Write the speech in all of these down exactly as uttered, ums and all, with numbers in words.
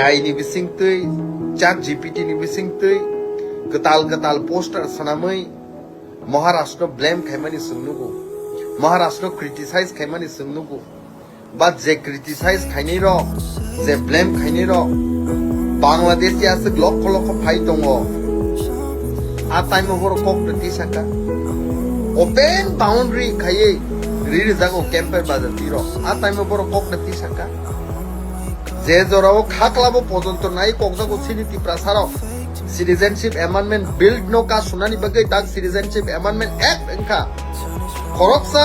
A I ni bisingtwi, Chat G P T ni bisingtwi kwtal kwtal poster swnamwi Maharashtra blame khaimani chwng nugo, Maharashtra criticize khaimani chwng nugo. But je criticize khainai rok, je blame khainai rok, Bangladesh ya aswk lokho lokho phai tongo. A time o borok kok twi saka. Open boundary khaiwi ri rijago camper bazar twi rok. A time o borok kok twi saka. Je jorao khaklabo pojonto nai kokjago chini Tiprasa rok. Citizenship Amendment Bill no ka sunani bagwi tak Citizenship Amendment Act wngkha. Khoroksa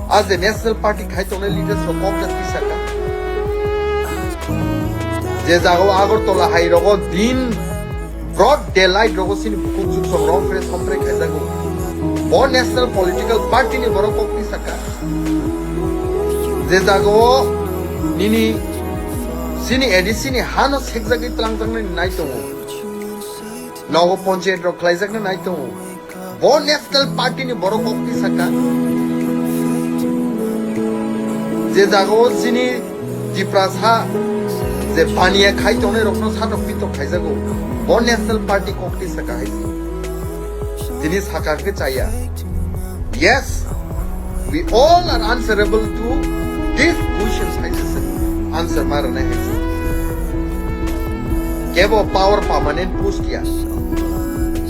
a je National Party khai tongnai leaders rok kok jak tisaka. Je jagao Agartala hai rogo din broad daylight rogo chini bukhuk juk song rong fre sompre khaijago. Bo National Political Party ni borok kok tisaka. Je jagao nini chini A D C ni hano sekjagwi tlangjaknani nai tongo. Nogo ponchayat rok khlaijakna nai tongo. Bo National Party ni borok kok tisaka. Je jagao chini Tiprasa je baniya khai tongnai rokno satok pitok khaijago. Bo National Party kok tisaka hai. Tini saka khe chaya. Yes, we all are answerable to these questions, hai se answer ma rwnai hai se. Kebo power permanent post ya.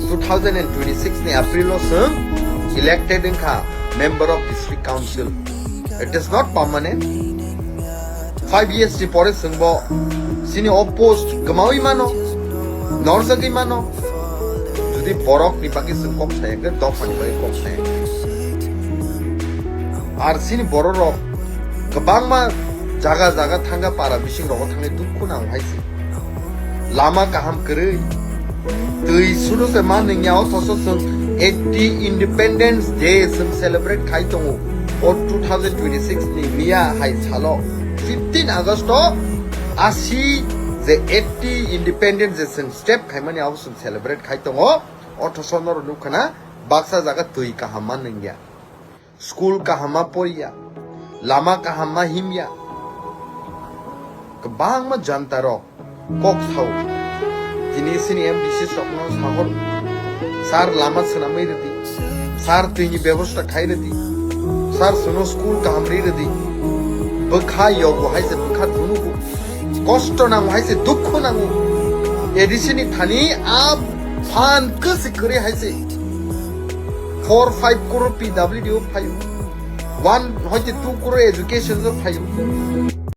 Two thousand and twenty-six ni April o chwng elected wngkha member of district council. It is not permanent. Five years ni pore chwngbo chini o post kwmawi mano, norjagwi mano. Jodi borok ni bagwi chwng kok saya khe, dopha ni bagwi kok saya khe. Ar chini borok rok kwbangma jaga jaga thangkha, para bising rogo thangwi dukhu nango hai se. Lama kaham kwrwi. Twi sudo se ma nungya, o thoso chwng eighty Independence Day chwng celebrate khai tongo. O two thousand twenty-six ni miya hai salo fifteen August o asi je eighty Independence Day chwng step khaimani abo chwng celebrate khai tongo. O thoso norok nukha na baksa jaga twi kaham ma nungya. School kaham ma poriya, lama kaham ma himya. Kwbangma janta rok kok sao. Tini sini M D C sokno sahor. Sir lama swnamwi rwdi. Sir twini bebosta khai rwdi. Sir suno school kaham ri rwdi. Bwkha yogo hai se bwkha dunugo. Kosto nango hai se dukhu nango. A D C ni thani a phan kwswi kwrwi hai se. Four five crore P W D o phaio. One hoite two crore education o phaio.